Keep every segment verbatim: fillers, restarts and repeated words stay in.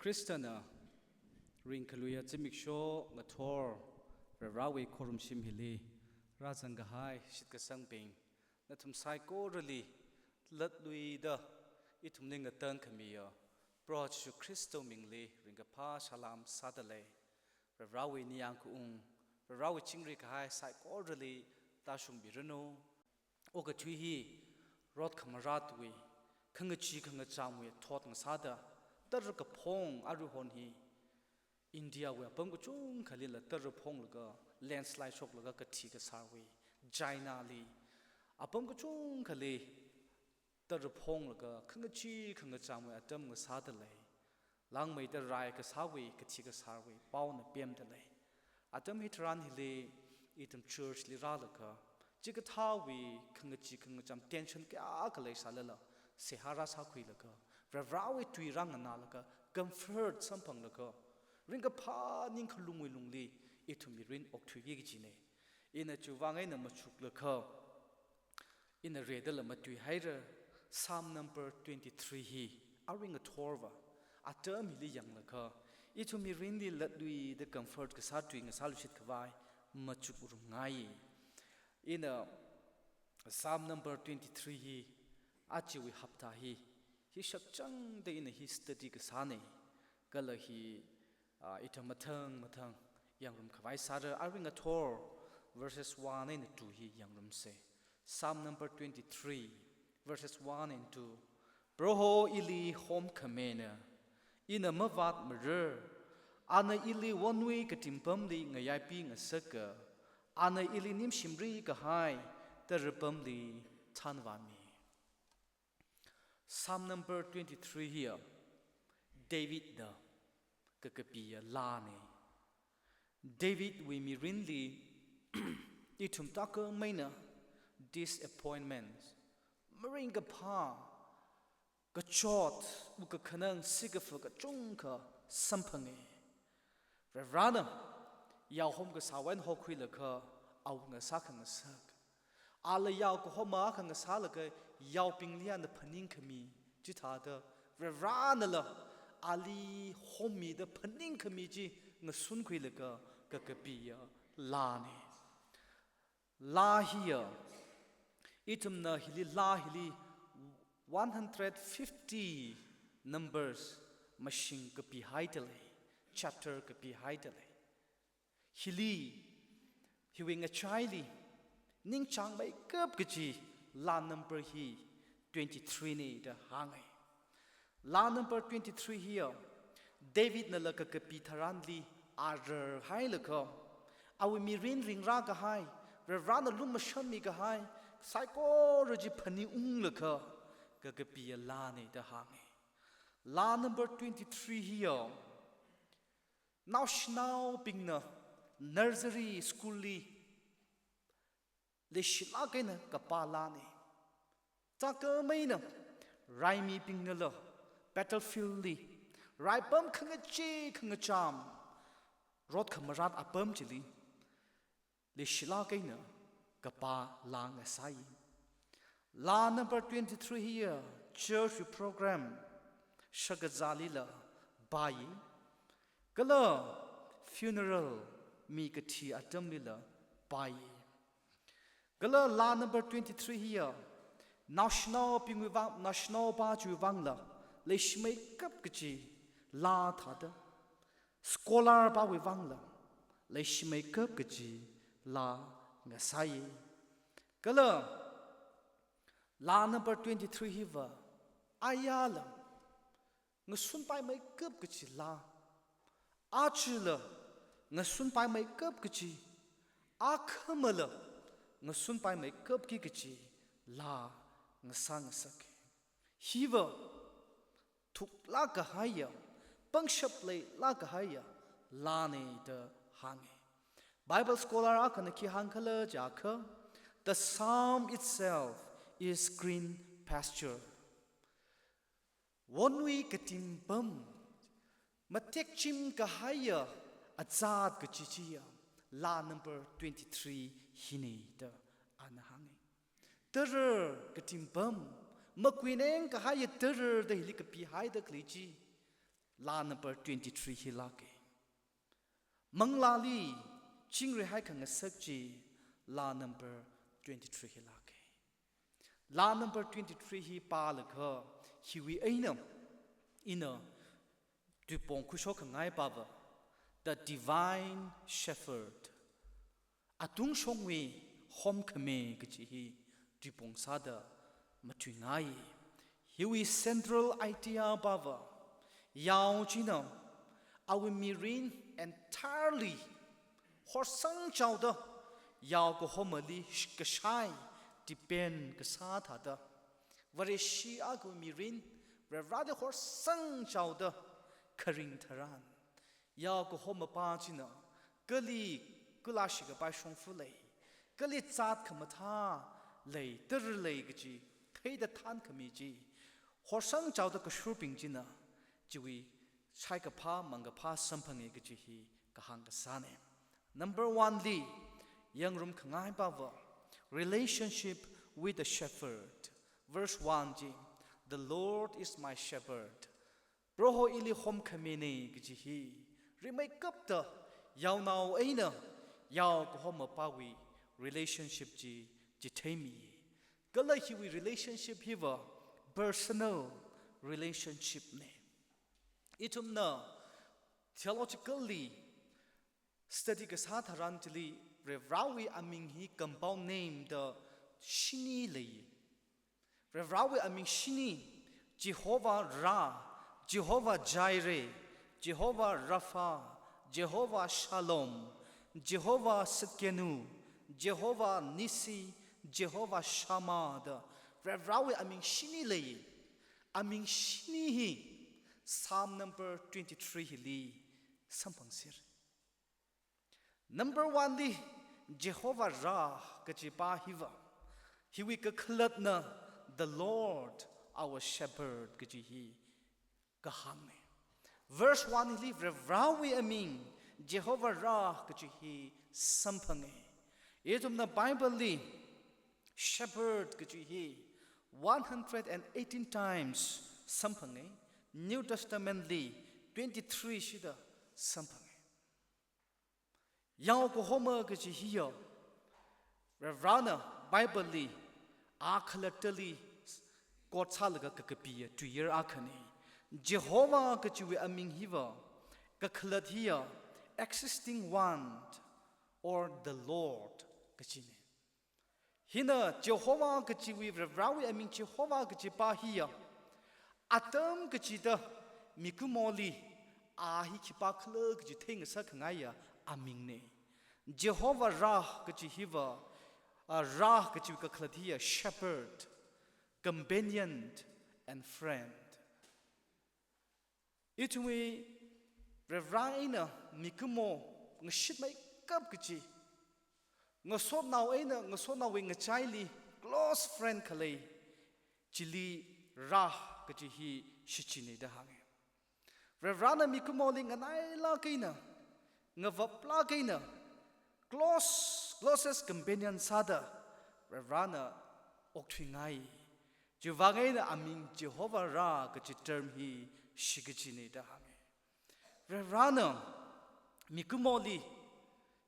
Khristana ringkaluiya zimiksho ngathor Varivarawui khorumshim hili rāzang kahai shitkasangbing, nathum saikorali latluida ithumli ngatan khamiya Proho Jishu Khristawui mingli ringkaphā salam sādalei. Varivarawui ningyāng kaung, Varivarawui chingri kahai saikorali tāshungmiranu. Okathui hi rot khamaratwui, khangachee khangachamwui thot ngasāda, tara kaphong aruihon hi Indiawui apam kachungkhalila tara phonglaga, landslide shoklaga kathi kasārwui, Chinali apam kachungkhali tara phonglaga khangachee khangachamwui atam ngasādalei. Langmeida rai kasāwui, kathi kasārwui paona pemdalei. Atam hitharan hili ithum churchli rālaga, chikathāwui khangachee khangacham tension kayākha leisālala, seihā rāsākhuilaga, Varivarawui tui rānganālaga, comfort samphanglaga, ringkaphā ningkhalungwui lungli ithum mirin okthuiki kajina. Ina chiwui vang eina machuklaga, ina redala matuihaira. Psalm number twenty-three hi, arui ngathorva atam hili yanglaga, ithum mirinli latluida comfort kasā tui ngasāluishit khavai machukrumngai. Ina Psalm number twenty-three hi, ajawui hapta hi, hi shakchangda ina hi study kasāna. Kala hi, ah, ithum mathang mathang yangrum khavai sāra. Arui ngathor verses one eina two hi yangrumsa. Psalm number twenty-three, verses one and two. Proho ili homkhamina, ina mavātmara. Ana ili wonwui katimpamli ngayaipingsaka, ana ili nimshimri kahai tarapamli thanvāmi. Psalm number twenty-three hiya Davidna kakapiya laana. Davidwui mirinli ithum tākhameina disappointments, maringkaphā, kachot, wukkhanang, sikafa kachungkha samphanga. Varivarana yao homkasāwui eina hokhuilaga awui ngasā khangasak, ala yao kahoma khangasālaga yaobingli ana phaningkhami chithāda, Varivaranala ali hommida phaningkhami chi ngasunkhuilaga kakapiya laana. Laa hiya, ithumna hili laa hili one hundred fifty numbers mashing kapihaidalei, chapter kapihaidalei. Hili, hiwui ngachaili ningchāngmeikap kaji laa number hi twenty-three na da hānga. Laa number twenty-three hiya, Davidnala kakapi tharanli ararhailaga, awui mirin ringrā kahai, Varivarana lumashanmi kahai saikora chi phaningunglaga kakapiya laana da hānga. Laa number twenty-three hiya, naoshinaobingna nursery school li leishilāk eina kapā laana. Tākhameina raimibingnala battlefield li, raipam khangachee khangacham, rot khamarat apam chili leishilāk eina kapā laa ngasāi. Laa number twenty-three hiya church program shakazālila pāi, kala funeral, mi kathi atamlila pāi. Kala laa number twenty-three hiya naoshinaobingwui vang, naoshinaopa chiwui vangla leishimeikap kaji laa thāda, scholar pawui vangla leishimeikap kaji laa ngasāi. Kala laa number twenty-three hiva ayala ngasunpaimeikap kaji laa, ajala ngasunpaimeikap kaji, akhamala ngasunpaimeikapki kaji laa ngasā ngasaka. Hiva thuklāk kahaiya, pangshap leilāk kahaiya laana da hānga. Bible scholar akhana khi hāngkhala jiakha, the psalm itself is green pasture. Wonwui katimpam, matekchim kahaiya azāt kaji chiya laa number twenty-three hina da ana hānga. Tara katimpam, makuineng kahaiya tara da hili kapihaida khalei chi, Laa number twenty-three hi lāka. Manglāli chingrihai khangasak chi laa number twenty-three hi lāka. Laa number twenty-three hi pālaga hiwui eina ina tuipong khuishok khangai pava, The Divine Shepherd, Atungshongwui Homkhami kaji hi tuipong sāda matuingai. Hiwui central idea pava, yao china awui mirin entirely horsangchaoda yao kahomali sh-, kashai depend kasā thāda, Vareshi akhawui mirin Varivarali horsangchaoda kharing tharan, yao kahoma pā china kali kula shikapai shongfa lei, kali zat khamathā lei, tara lei kaji theida thankhami chi horsangchaoda kashurbing china chiwui shaikaphā mangkaphā samphanga kaji hi kahāng kasāna. Number one li yangrum khangai pava, relationship with the shepherd. Verse one chi, "The Lord is my shepherd." Proho ili homkhamina kaji hi rimeikapta yaonao eina yao kahoma pāwui relationship chi chitheimi. Kala hiwui relationship hiva personal relationship na. Ithumna theologically study kasā tharan chili Varivarawui aming hi compound name da shini lei. Varivarawui aming shini, Jehovah Ra, Jehovah Jireh, Jehovah Rapha, Jehovah Shalom, Jehovah Tsidkenu, Jehovah Nissi, Jehovah Shammah da Varivarawui aming shini lei. Aming shini hi Psalm number twenty-three hili samphangser. Number one li Jehovah Ra kaji pā hiva, hiwui kakhalatna, "The Lord our shepherd" kaji hi kahāngna. Verse one hili Varivarawui aming Jehovah Ra kaji hi samphanga. Ithumna Bible li shepherd kaji hi one hundred and eighteen times samphanga. New Testament li twenty-three shida samphanga. Yao kahoma kaji hiya Varivarana Bible li akhalattali quote sālaga kakapiya tuiyar akhana. Jehovah kajiwui aming hiva kakhalat hiya existing one or the Lord kajina. Hina Jehovah kajiwui, Varivarawui aming Jehovah kaji pā hiya atam kachida mikumoli a hi khipākhala kaji theingasak khangaiya amingna. Jehovah Ra kaji hiva, a, Ra kajiwui kakhalat hiya shepherd, companion and friend. Ithumwui Varivara eina mikumo ngashitmeikap kaji, ngasotnao eina ngasotnaowui ngachaili close friend khalei, chili Ra kaji hi shichinna da hānga. Varivarana mikumoli nganailāk eina, ngavaplāk eina, close, closest companion sāda Varivarana okthuingai. Chiwuivang eina aming Jehovah Ra kaji term hi shikachinna da hānga. Varivarana mikumoli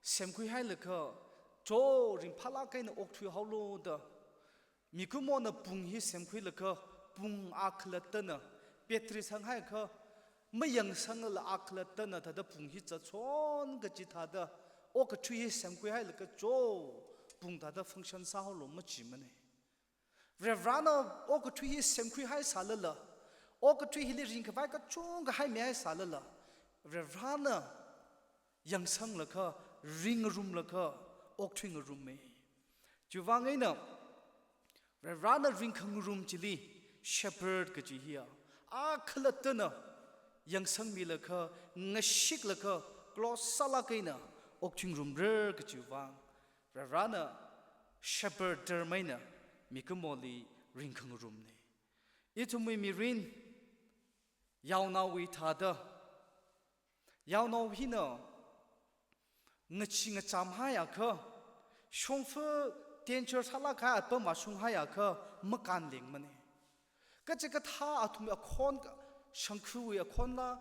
semkhuihailakha, cho ringphālāk eina okthuihaolu da, mikumona pung hi semkhuilakha, pung akhalattana battery sanghaiakha, mayangsanglala akhalattana thāda pung hi zatshon kaji thāda, okathui hi semkhuihailakha cho pung thāda function sāhaolu machimana. Varivarana okathui hi semkhuihaisālala, okathui hili ringkhavai kachungkha haimihaisālala, Varivarana yangsanglakha, ringngarumlakha, okthuingarummei. Chiwuivang eina Varivarana ringkhangarum chili shepherd kaji hiya akhalattana yangsangmilakha, ngashiklakha, close sālāk eina okthuingarumra kajiwuivang Varivarana shepherd term eina mikumoli ringkhangarumna. Ithumwui mirin yaonaowui thāda, yaonao hina ngachee ngachamhaiakha, shongfa danger sālāk kahai apam vāshunghaiakha, makānlengmana. Kachikathā athumwui akhon, shangkhuwui akhonla,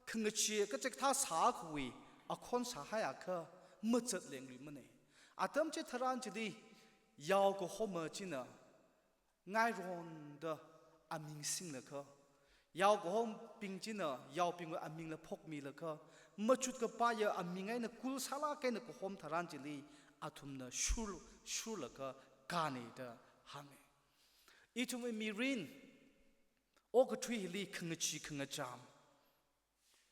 khangachee kachikathā sākhawui akhon sāhaiakha mazat lengluimana. Atam chitharan chili yao kahoma china ngaironda aming singlaga, yao kahombing china yaobingwui amingla phokmilaga, machut kapaiya aming eina kul sālāk eina kahom tharan chili athumna shur, shurlaga kāna da hānga. Ithumwui mirin okathui hili khangachee khangacham,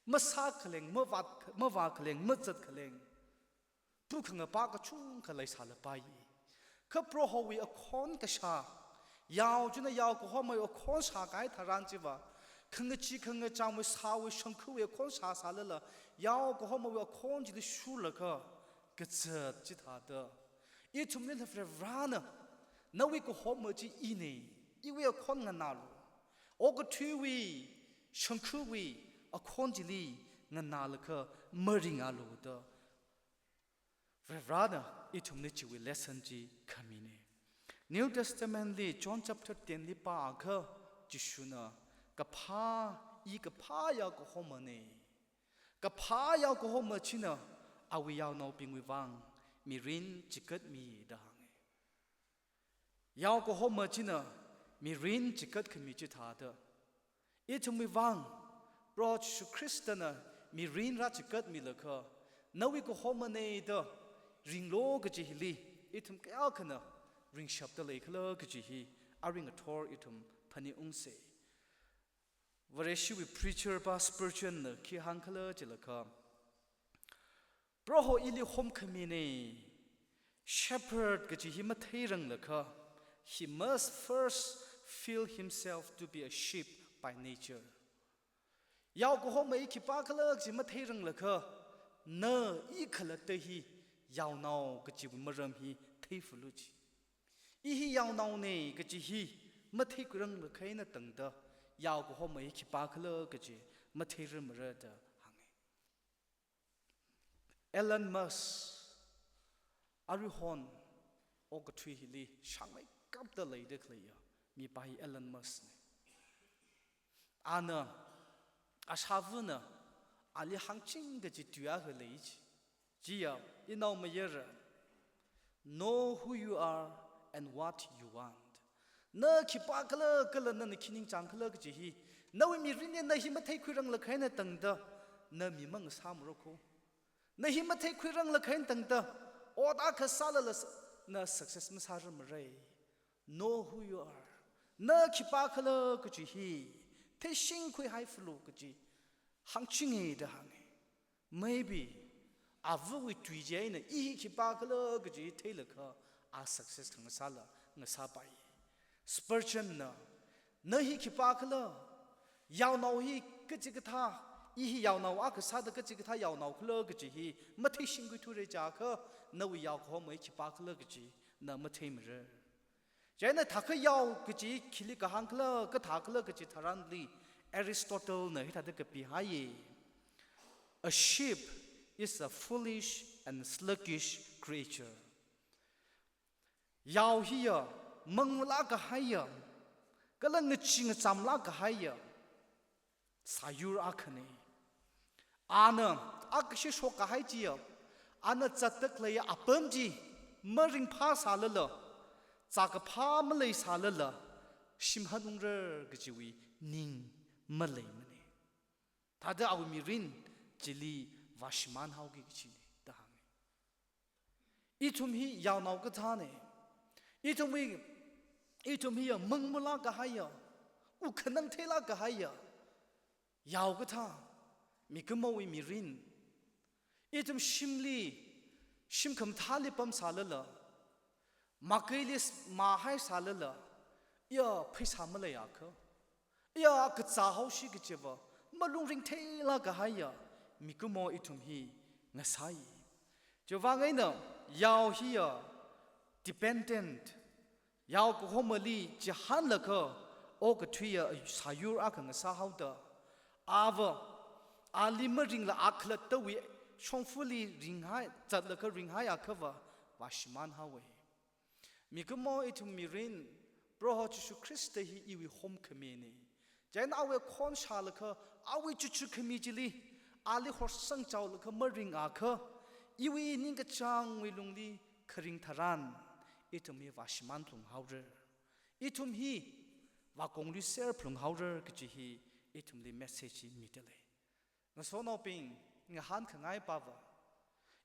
masā khaleng, mavā, mavā khaleng, mazat khaleng, pukhangapa kachungkha leisālapai. Kha Prohowui akhon kashā, yao china yao kahomawui akhon shākahai tharan chiva, khangachee khangachamwui sāwui shangkhawui akhon shāsālala, yao kahomawui akhon chili shurlaga kazat chithāda, ithumlila Varivarana, nawui kahoma chi ina, iwui akhon nganālu, okathuiwui shangkhawui akhon chili nganālaga maringālu da Varivarana ithumli chiwui lesson chi khamina. New Testament li John chapter ten li pāakha, Jishuna, kaphā, i kaphā yao kahomana. Kaphā yao kahoma china awui yaonaobingwui vang mirin chikatmi da hānga. Yao kahoma china mirin chikatkhami chithāda, ithumwui vang Proho Jishu Khristana mirin rāchikatmilaga, nawui kahomana da ringlu kaji hili ithum kayākhana ringshapda leikhala kaji hi aring athor ithum phaningungsa. Vareshiwui preacher pa Spurgeon na khi hāngkhala jilaga, Proho ili homkhamina. Shepherd kaji hi matheiranglaga, he must first feel himself to be a sheep by nature. Yao kahoma i khipākhala kaji matheiranglaga, na i khalatta hi yaonao kajiwui maram hi theifalu ji. I hi yaonaona kaji hi matheikhuiranglakha eina tangda, yao kahoma i khipākhala kaji matheirarmara da hānga. Elon Musk, aruihon okathui hili shāngmeikapta leida khaleiya mipa hi Elon Musk na. Ana, ashāvana ali hāngching kaji tui akha lei ji. Chiya, inaomayara, know who you are and what you want. Na khipākhala kala nana khi ningchāngkhala kaji hi, nawui mirinli na hi matheikhuiranglakha eina tangda, na mi mangasāmara ko. Na hi matheikhuiranglakha eina tangda, ot akha sālala s-, na success masārarmara. Know who you are. Na khipākhala kaji hi theishingkhuihaifalu kaji hāngchinga da hānga. Maybe, avawui tui chieina i hi khipākhala kaji theilaga a success khangasāla ngasāpai. Spurgeon na, na hi khipākhala, yaonao hi kachikathā, i hi yaonao akha sāda kachikathā yaonaokhala kaji hi matheishingkhuithura jiakha, nawui yao kahoma hi khipākhala kaji na matheimara. Chieina thākha yao kaji khili kahāngkhala, kathākhala kaji tharanli Aristotle na hithāda kapihaiya. A sheep is a foolish and sluggish creature. Yao hiya mangmala kahaiya, kala ngachee ngachamla kahaiya sāyur akhana. Ana, a kashi shokkahai chiya, ana zatda khaleiya apam chi maringphāsālala, zākaphā maleisālala, shimhanungra kajiwui ning maleimana. Thāda awui mirin chili vāshimānhaoki kajina da hānga. Ithum hi yaonao kathāna. Ithum hi, ithum hiya mangmala kahaiya, wukhanang theila kahaiya yao kathā, mikumowui mirin. Ithum shimli, shim khamathāli pamsālala, makaili s-, māhaisālala, iya pheisā maleiakha, iya kazā haoshi kajiva malung ringtheila kahaiya mikumo ithum hi ngasāi. Chiwuivang eina yao hiya dependent, yao kahomali chihānlaga okathuiya sāyur akha ngasāhaoda, ava ali maringla a khalattawui shongfali ringhai, zatlaga ringhaiakhava vāshimānhaowa. Mikumo ithum mirin, Proho Jishu Khrista hi iwui homkhamina. Then awui khon shālaga, awui chuchu khami chili, ali horsang chaolaga maringakha, iwui ningkachāngwui lungli kharing tharan, ithum hi vāshimān phalung haora. Ithum hi vākong luiser phalung haora kaji hi ithumli message hi mida lei. Ngasotnaobing, ngahānkhangai pava,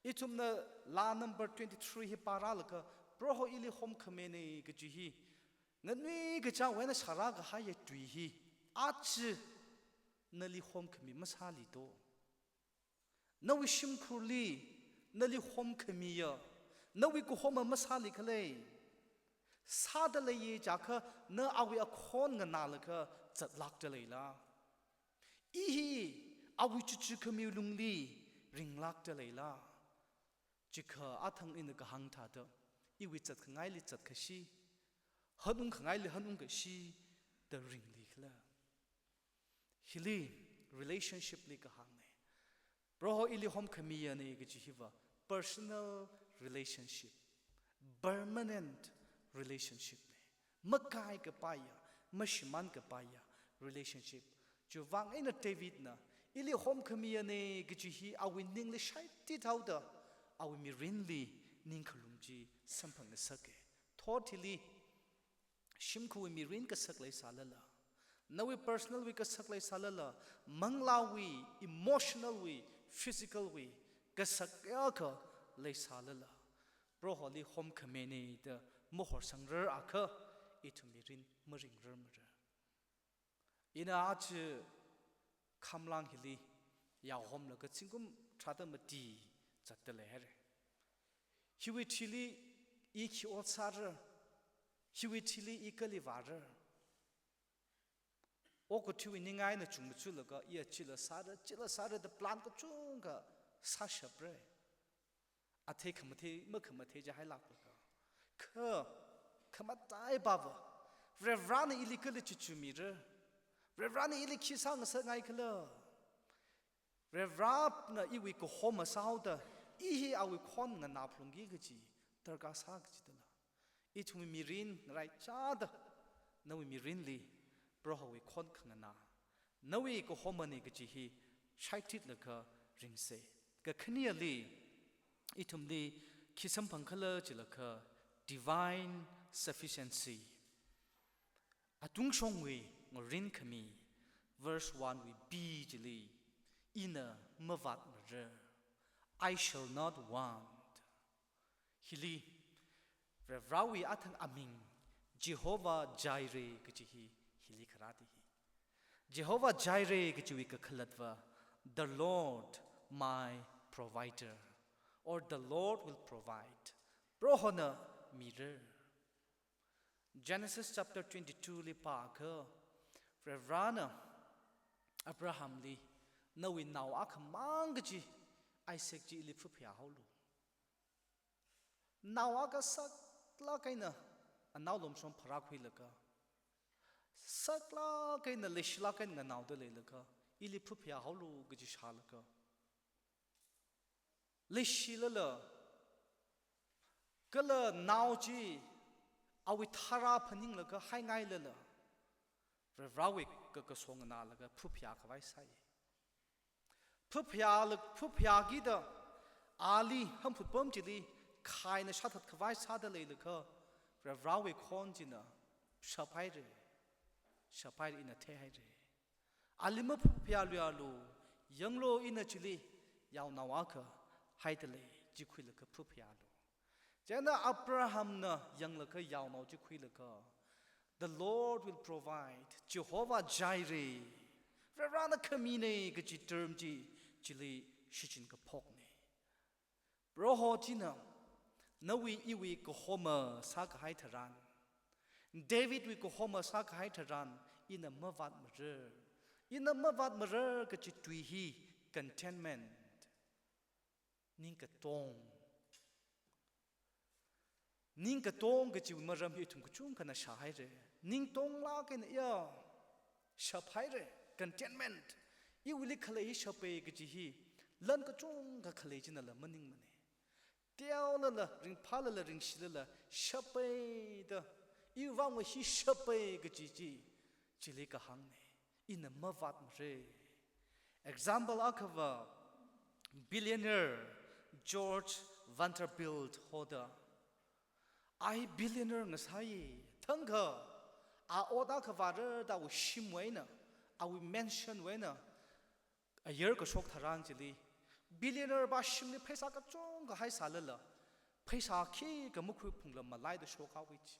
ithumna laa number twenty-three hi pārālaga, Proho ili homkhamina kaji hi, nganuikachāwui eina shārā kahaiya tui hi, aja nali homkhami masāli do. Nawui shimkhurli nali homkhamiya, nawui kahoma masāli khala? Sāda leiya jiakha, na awui akhon nganālaga zatlākda leila? I hi awui chuchu khami lungli ringlākda leila? Chikha athang ina kahāng thāda, iwui zatkhangaili zatkashi, hanungkhangaili hanungkashi da ringli khala? Hili relationship li kahāngna. Proho ili homkhamiyana kaji hiva personal relationship, permanent relationship na. Makai kapaiya, mashimān kapaiya relationship. Chiwui vang eina Davidna, ili homkhamiyana kaji hi awui ningli shaitit haoda, awui mirinli ningkhalum chi samphangngasaka. Thot hili, shimkhurwui mirin kasak leisālala, nawui personal wui kasak leisālala, manglāwui, emotional wui, physical wui kasak kayākha leisālala, Proholi homkhamina da mahorsangrar akha, ithum mirin maringrarmara. Ina aja khamlang hili yaohomlaga zingkum tharāda mati zatda leihaira. Hiwui thili i khi ot sāra, hiwui thili i kali vāra. Okathuiwui ningai eina chungmajalaga, iya chila sāra, chila sāra da plan kachungkha sāshapra. Athei khamathei, makhamathei jihailāklaga. Kha, khamataiya pava, Varivarana ili kali chuchu mira? Varivarana ili khi sāngasakngai khala? Varivarana iwui kahoma sāhaoda, i hi awui khon nganā phalungki kaji darkar sā kajidala. Ithumwui mirin ngaraichāda, nawui mirinli Prohowui khon khanganā, nawui kahomana kaji hi shaititlaga ringsa. Kakhaneli, ithumli khi samphang khala jilaga, divine sufficiency. Atungshongwui ngarinkhami, verse one wui B chili, ina mavātmara, "I shall not want." Hili, Varivarawui athang aming, Jehovah Jireh kaji hi, hili kharāda hi. Jehovah Jireh kajiwui kakhalatva, "The Lord my provider," or "The Lord will provide." Prohona mira. Genesis chapter twenty-two li pākha, Varivarana Abrahamli, "Nawui nao akhamang kaji Isaac chi ili phaphayā haolu. Nao akha saklāk eina anao lomshong pharākhuilaga, saklāk eina leishilāk eina nganaoda leilaga, ili phaphayā haolu," kaji shālaga, leishilala, kala nao chi awui tharā phaninglaga haingailala, Varivarawui kakasong nganālaga phaphayā khavai sai. Phaphayā la, phaphayākida ali hamphut pam chili khaina shāthat khavai sāda leilaga, Varivarawui khon china, "Shaphaira, shaphaira, ina theihaira. Ali maphaphayāluialu, yanglu ina chili yaonao akha haida lei," chi khuilaga phaphayālu. Chieina Abrahamna yanglaga yaonao chi khuilaga, "The Lord will provide," Jehovah Jireh, Varivarana khamina kaji term chi chili shichin kaphokna. Proho china nawui iwui kahoma sākahai tharan, Davidwui kahoma sākahai tharan, ina mavātmara. Ina mavātmara kaji tui hi contentment, ningkatong. Ningkatong kajiwui maram hi ithum kachungkhana shāhaira. Ningtonglāk eina iya, shaphaira, contentment. Iwuili khalei hi shapai kaji hi lan kachungkha khalei chinala maningmana. Teolala, ringphālala, ringshilala, shapaida, iwui vangva hi shapai kaji chi, chili kahāngna. ina mavātmara. Example akhava billionaire George Vanderbilt hoda. A hi billionaire ngasāi, thangkha a ot akha vāra da awui shimwui eina, awui mansionwui eina, ayar kashok tharan chili, billionaire pa shimli pheisā kachungkha haisālala, pheisā khikha makhuiphungla malaida shokhaowa chi.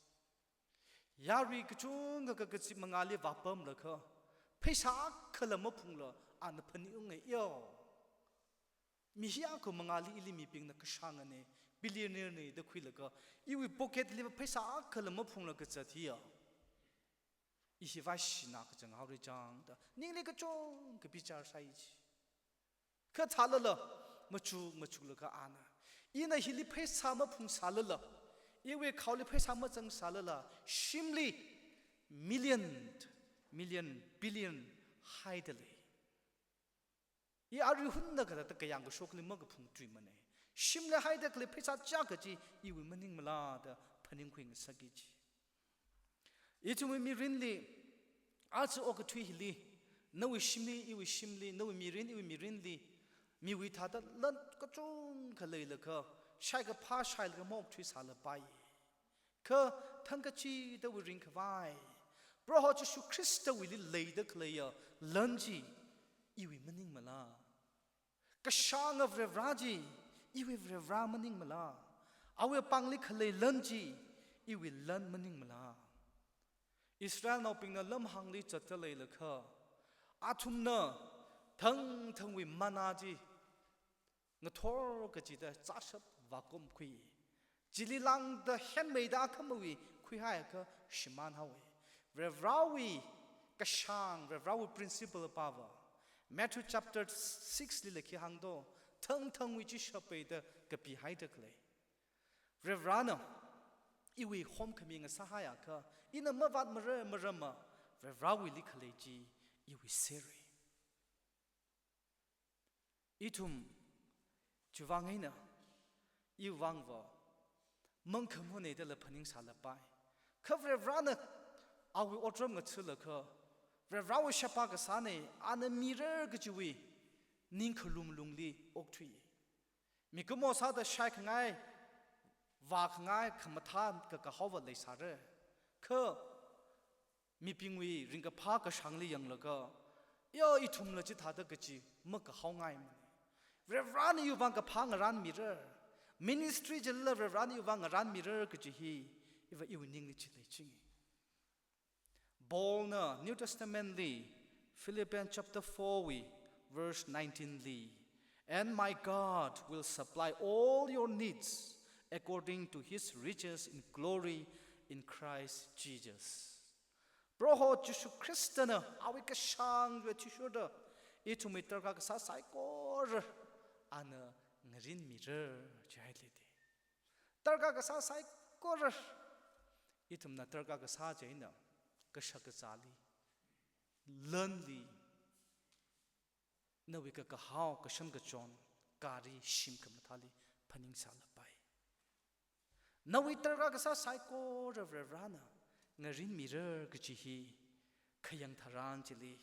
Yarui kachungkha kakazip mangāli vāpamlaga, pheisā akhala maphungla ana phaningunga yo. Mi hi akha mangāli ili mibingna kashāngana, billionaire na da khuilaga, iwui pocket liva pheisā akhala maphungla kazat hiya, i hi vaishina kachang haora chang da ningli kachungkha bichar sāi chi. Kha thālala, machuk machuklaga ana, ina hili pheisā maphungsālala, iwui khaoli pheisā mazangsālala, shimli million, million, billion haida lei. I arui hunna kathāda kayāng kashokli makaphungtuimana. Shimli haida khalei pheisā chiyākha chi iwui maningmala da phaningkhui ngasaka chi. Ithumwui mirinli, aja okathui hili, nawui shimli, iwui shimli, nawui mirin, iwui mirinli, miwui thāda lan kachungkha leilaga, shaikaphā shailaga maokthuisālapai. Kha thangkachidawui ringkhavai, Proho Jishu Khristawuili leida khaleiya lan chi iwui maningmala? Kashānga Varivarā chi iwui Varivarā maningmala? Awui pāngli khalei lan chi iwui lan maningmala? Israelnaobingna lamhāngli zatda leilakha, athumna thangthangwui manna chi ngathor kachida zāshap vākumkhui. Chili lāngda henmeida akhamawui khuihaiakha shimānhaowa. Varivarāwui kashāng, Varivarāwui principle pava, Matthew chapter six lila khi hāngdo, thangthangwui chi shappai da kapihaida khalei. Varivarāna iwui homkhami ngasāhaiakha, ina mavātmara, maramva Varivarāwuili khalei chi iwui serra. Ithum chiwui vang eina, iwui vangva mangkhamana dala phaningsālapai. Kha Varivarāna awui otram ngathalaga, Varivarāwui sheba kasāna, ana mira kajiwui ningkhalum lungli okthui. Mikumo sāda shaikhangai, vākhangai, khamathā kakahaova leisāra. Kha mibingwui ringkaphā kashāngli yanglaga, ya ithumla chithāda kaji makahaongaimana. Varivarāna iwui vang kaphā ngaranmira, ministry chilila Varivarāna iwui vang ngaranmira kaji hi, iva iwui ningli chi leichinga. Paulna New Testament li, Philippians chapter four wui verse nineteen li, "And my God will supply all your needs according to his riches in glory in Christ Jesus." Proho Jishu Khristana awui kashāngwui athishurda ithumwui darkar kasā saikora ana ngarinmira jihailei de. Darkar kasā saikora, ithumna darkar kasā chieina, kashak kazāli, lanli, nawui kakahao, kashan kachon, gari, shim khamathāli phaningsālapai. Nawui darkar kasā saikora Varivarāna ngarinmira kaji hi khayang tharan chili,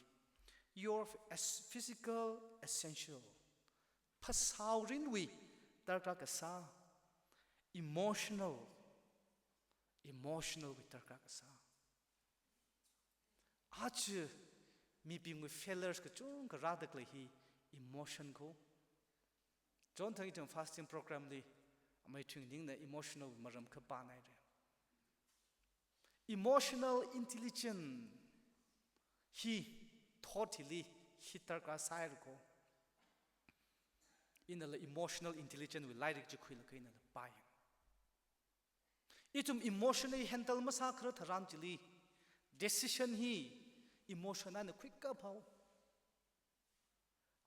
your es-, physical essential, phasārinwui darkar kasā, emotional, emotional wui darkar kasā. Aja mibingwui failures kachungkha rāda khalei hi emotion ko. Chonthang ithum fasting program li amei Thuingningna emotional maram kapānaira. Emotional intelligence hi thot hili hi darkar sāhaira ko. Inala emotional intelligence wui lairik chi khuilaga inala pāya. Ithum emotion hi handle masākharar tharan chili, decision hi emotion eina khuikaphā.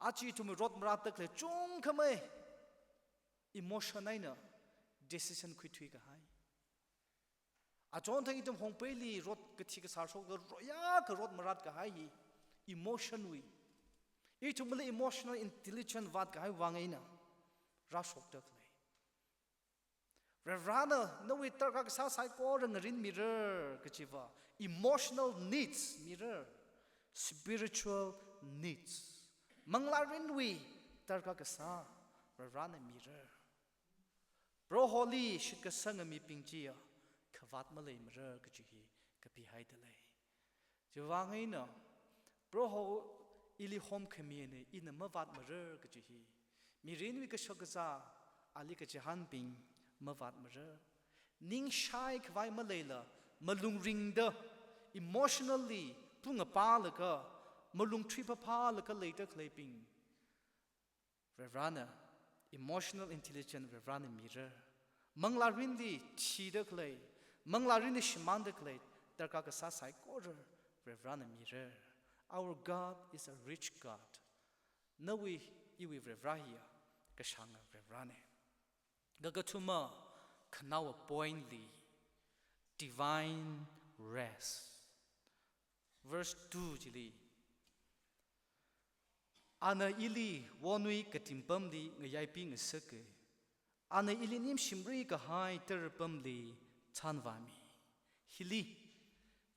Aja ithum rot maratda khalei chungkhamei emotion eina decision khuithui kahai. Achonthang ithum Hongbeili rot kathi kasār shokda ro-, yākha rot marat kahai hi emotion wui. Ithumli emotional intelligence vātkahai vang eina rāshokda khalei. Varivarāna nawui darkar kasā saikora ngarinmira kajiva, emotional needs mira. Spiritual needs. Manglārinwui darkar kasā Varivarana mira. Proholi shitkasanga mibing chiya khavāt maleimara kaji hi kapihaida lei. Chiwuivang eina, Proho ili homkhamina, ina mavātmara kaji hi. Mirinwui kashakazā, ali kachihānbing mavātmara. Ningshai khavai maleila, malung ringda, emotionally, phungapālaga, malung thuiphāphālaga leida khaleibing, Varivarana, emotional intelligence Varivarana mira. Manglārinli thida khalei, manglārinli shimānda khalei darkar kasā saikora Varivarana mira. Our God is a rich God. Nawui, iwui Varivara hiya kashanga Varivarana. Kakathuma, khanaowa point li, divine rest. Verse two chili, Ana ili wonwui katim pamli ngayaipingasaka. Ana ili nimshimri kahai tara pamli chānvāmi. Hili,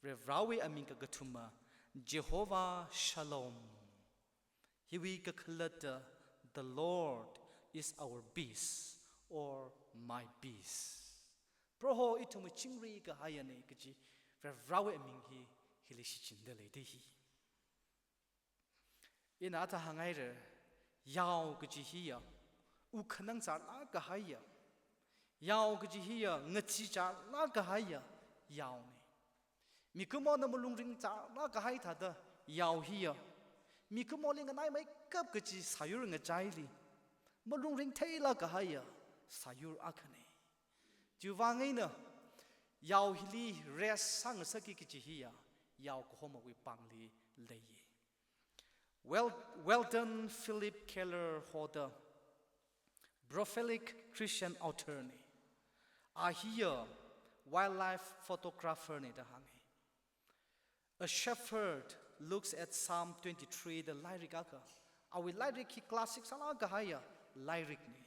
Varivarawui aming kakathuma, Jehovah Shalom. Hiwui kakhalatta, the Lord is our peace or my peace. Proho ithumwui chingri kahaiyana kaji, Varivarawui aming hi, hili shichinda leida hi. Ina ata hānghaira, yao kaji hiya, ukhanang chārlāk kahaiya. Yao kaji hiya, ngachee chārlāk kahaiya, yaona. Mikumona malung ring chārlāk kahai thāda, yao hiya. Mikumoli nganaimeikap kaji sāyur ngachaili, malung ringtheilāk kahaiya, sāyur akhana. Chiwuivang eina, yao hili rest sāngasaki kaji hiya, yao kahomawui pāngli leiya. Wel-, Weldon Philip Keller hoda, prolific Christian author na. A hiya wildlife photographer na da hānga. A Shepherd Looks at Psalm twenty-three da lairik akha. Awui lairik hi classic sālāk kahaiya lairikna.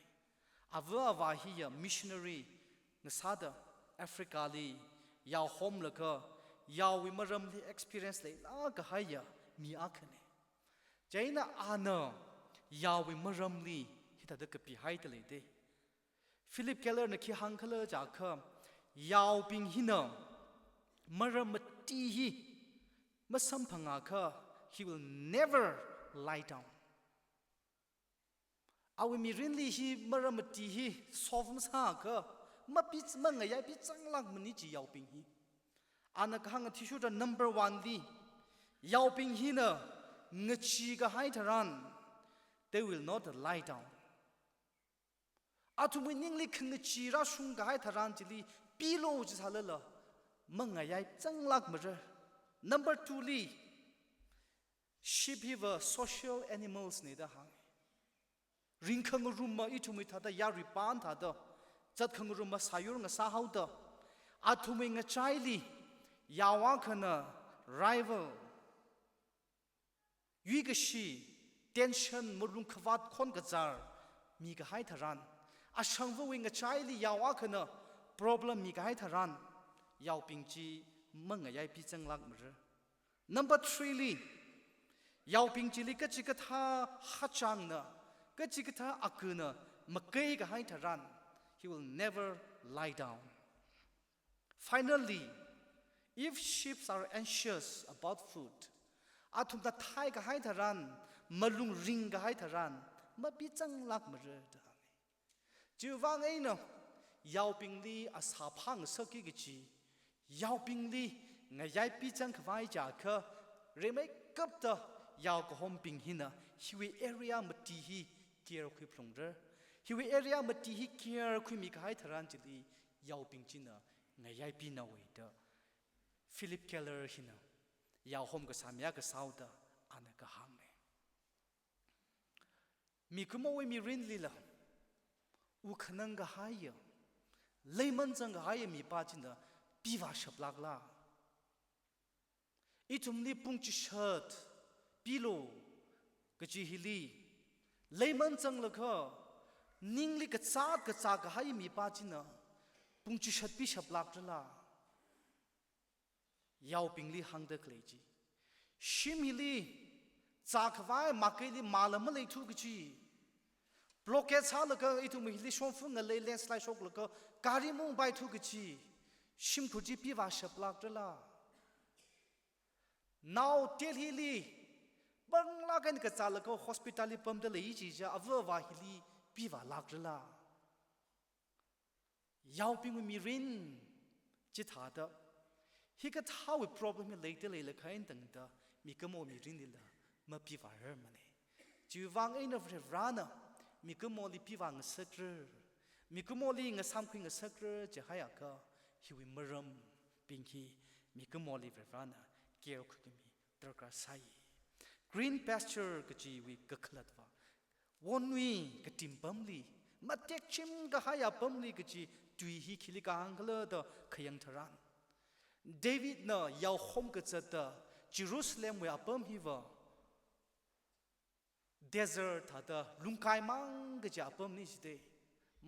Ava avā hiya missionary ngasāda Africa li yao homlaga, yaowui maramli experience leilāk kahaiya mi akhana. Chieina ana yaowui maramli hithāda kapihaida leida. Philip Keller na khi hāngkhala jiakha, yaobing hina maram mati hi masamphangakha, he will never lie down. Awui mirinli hi maram mati hi solve masāakha, mapi, mangayaipi changlākmana chi yaobing hi. Ana kahāng athishurda number one li, yaobing hina ngachee kahai tharan, they will not lie down. Athumwui ningli khangachee rāshung kahai tharan chili pillow chi sālala, mangayai changlākmara. Number two li, sheep hiva social animals na da hānga. Ringkhangarumma ithumwui thāda, yarui pān thāda, zatkhangarumma sāyur ngasāhaoda, athumwui ngachaili yao akhana rival, yuikashi, tension, malung khavāt khon kazār mikahai tharan, ashangvawui ngachaili yao akhana problem mikahai tharan, yaobing chi mangayaipi changlākmara. Number three li, yaobing chili kachikathā hachangna, kachikathā akuna makei kahai tharan, he will never lie down. Finally, if sheep are anxious about food, athumna thai kahai tharan, malung ring kahai tharan, mapi changlākmara da hānga. Chiwuivang eina, yaobingli asā phāngasaki kaji, yaobingli ngayaipi chang khavai jiakha, rimeikapta yao kahombing hina hiwui area mati hi care khuiphalungra. Hiwui area mati hi care khuimi kahai tharan chili yaobing china ngayaipina wei da Philip Keller hina yao hom kasā mi akha sāhaoda ana kahāngna. Mikumowui mirinlila, ukhanang kahaiya, leiman chang kahaiya mipā china pivā shaplākla? Ithumli pung chishat, pillow kaji hili, leiman changlakha, ningli kazāt kazā kahai mipā china pung chishat pi shaplākrala? Yaobingli hāngda khalei chi. Shim hili zākhavai makeili mala maleithu kachi. Blockade sālaga ithum hili shongfa ngalei landslide shoklaga gari mungpaithu kachi. Shimkhur chi pivāshap lākrala? Nao Delhi li panglāk eina kazālaga hospital li pamda lei chiakha ava avā hili pivālākrala? Yaobingwui mirin chithāda, hikathāwui problem hi leida leilakha eina tangda mikumo mirinlila mapivārarmana. Chiwui vang eina Varivarana mikumoli pivāngasakra, mikumoli ngasāmkhuingasakra jihaiakha, hiwui marambing hi mikumoli Varivarana care khuikhami darkar sāi. Green pasture kachiwui kakhalatva, wonwui katim pamli, matekchim kahai apamli kachi tui hi khili kahāng khala da khayang tharan, Davidna yao homkazata Jerusalemwui apam hiva desert thāda lungkaimang kachi apamna jida.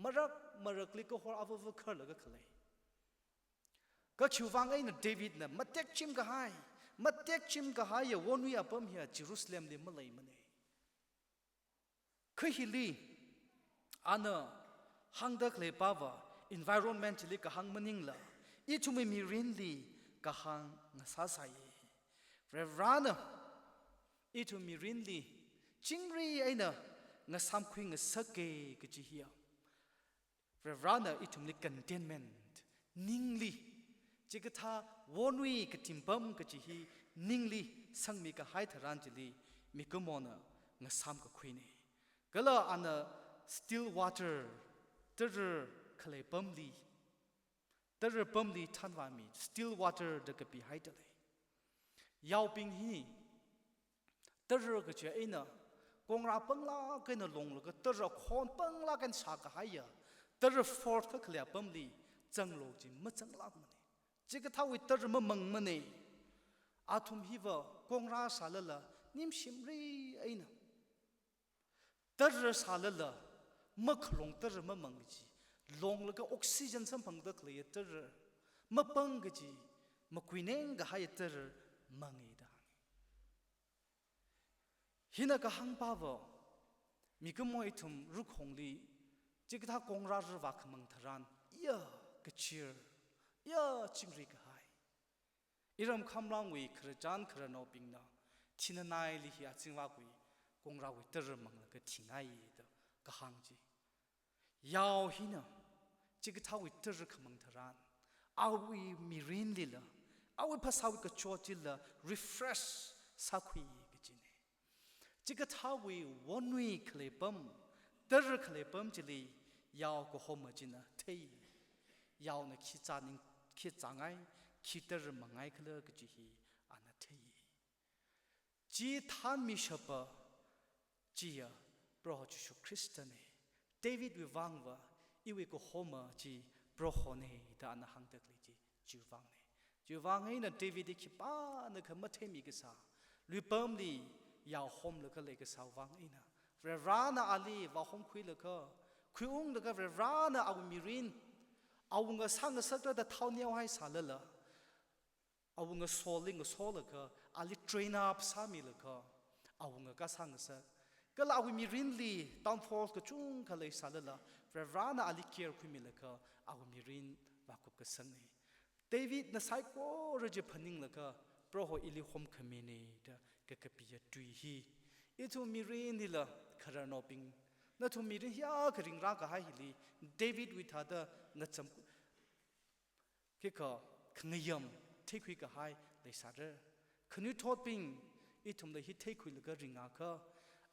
Marak marakli kahor avava kharlaga khalei. Kha chiwui vang eina Davidna matekchim kahai, matekchim kahaiya wonwui apam hiya Jerusalemli maleimana. Kha hili ana hāngda khaleipava environment chili kahāng maningla, ithumwui mirinli kahāng ngasāsai. Varivarana ithum mirinli chingri eina ngasāmkhuingasaka kachi hiya, Varivarana ithumli contentment, ningli, chikathā wonwui katim pam kachi hi ningli sangmi kahai tharan chili mikumona ngasāmkakhuina. Kala ana still water, tara khalei pamli, tara pamli thanvāmi, still water da kapihaida lei. Yaobing hi tara kachi eina, kongra panglāk eina longlaga tara khon panglāk eina shākahaiya, tara force kakhaleiya pamli zanglo chi mazanglākmana. Chikathāwui tara mamangmana. Athum hiva kongra sālala, nimshimri eina tara sālala, makhalong tara mamang kachi, longlaga oxygen samphangda khaleiya tara, mapang kachi, makuineng kahaiya tara manga da hānga. Hina kahāngpava, mikumo ithum rukhongli chikathā kongra rāvākhamang tharan, ya kachir, ya chingri kahai. Iram Khamlangwui khararchan khararnaobingna thinanaili hi azingvākwui kongrawui tara manglaga thingai da kahāng chi. Yao hina chikathāwui tara khamang tharan, awui mirinlila, awui phasāwui kachot chila refresh sākhui kachina. Chikathāwui wonwui khalei pam, tara khalei pam chili yao kahoma china thei. Yaona khi zāning, khi zāngai, khi tara mangai khala kachi hi ana thei. Chi thanmishapa chiya Proho Jishu Khristana. Davidwui vangva, iwui kahoma chi Prohona da ana hāngda khalei chi chiwui vangna. Chiwui vang eina David hi khipānakha matheimi kasā, luipamli yao homlaga leikasā vang eina, Varivarana ali vāhomkhuilaga, khuiunglaga Varivarana awui mirin, awunga sāngasakta da thao neohai sālala, awunga Saulli ngasolaga, ali train up sāmilaga, awunga kasā ngasak. Kala awui mirinli downfall kachungkha leisālala, Varivarana ali care khuimilaga, awui mirin vākupkasangna. Davidna saikora chi phaninglaga, Proho ili homkhamina da kakapiya tui hi, ithum mirinlila khararnaobing, nathum mirin hiyākha ringrākahai hili, Davidwui thāda ngacham khikha khangayam theikhui kahai leisāra. Khanuithotbing, ithumla hi theikhuilaga ringakha,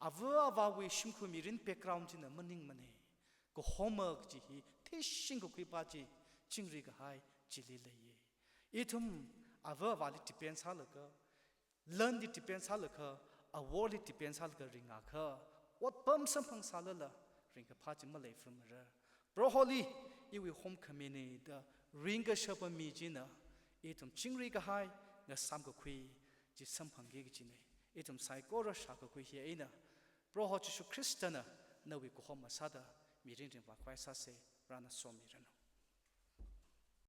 ava avāwui shimkhur mirin background china maningmana. Kahoma kachi hi theishingkakhuipa chi, chingri kahai chili leiya. Ithum ava avāli depend sālaga, lanli depend sālaga, aworli depend sālaga ringakha, otpam samphangsālala ringkaphā chi maleifamara. Proholi iwui homkhamina da ringkashapa mi china, ithum chingri kahai, ngasāmkakhui chi samphangki kachina. Ithum saikora shākakhui hi eina, Proho Jishu Khristana nawui kahoma sāda mirin ringvākhavai sāsa. Varena somiranu.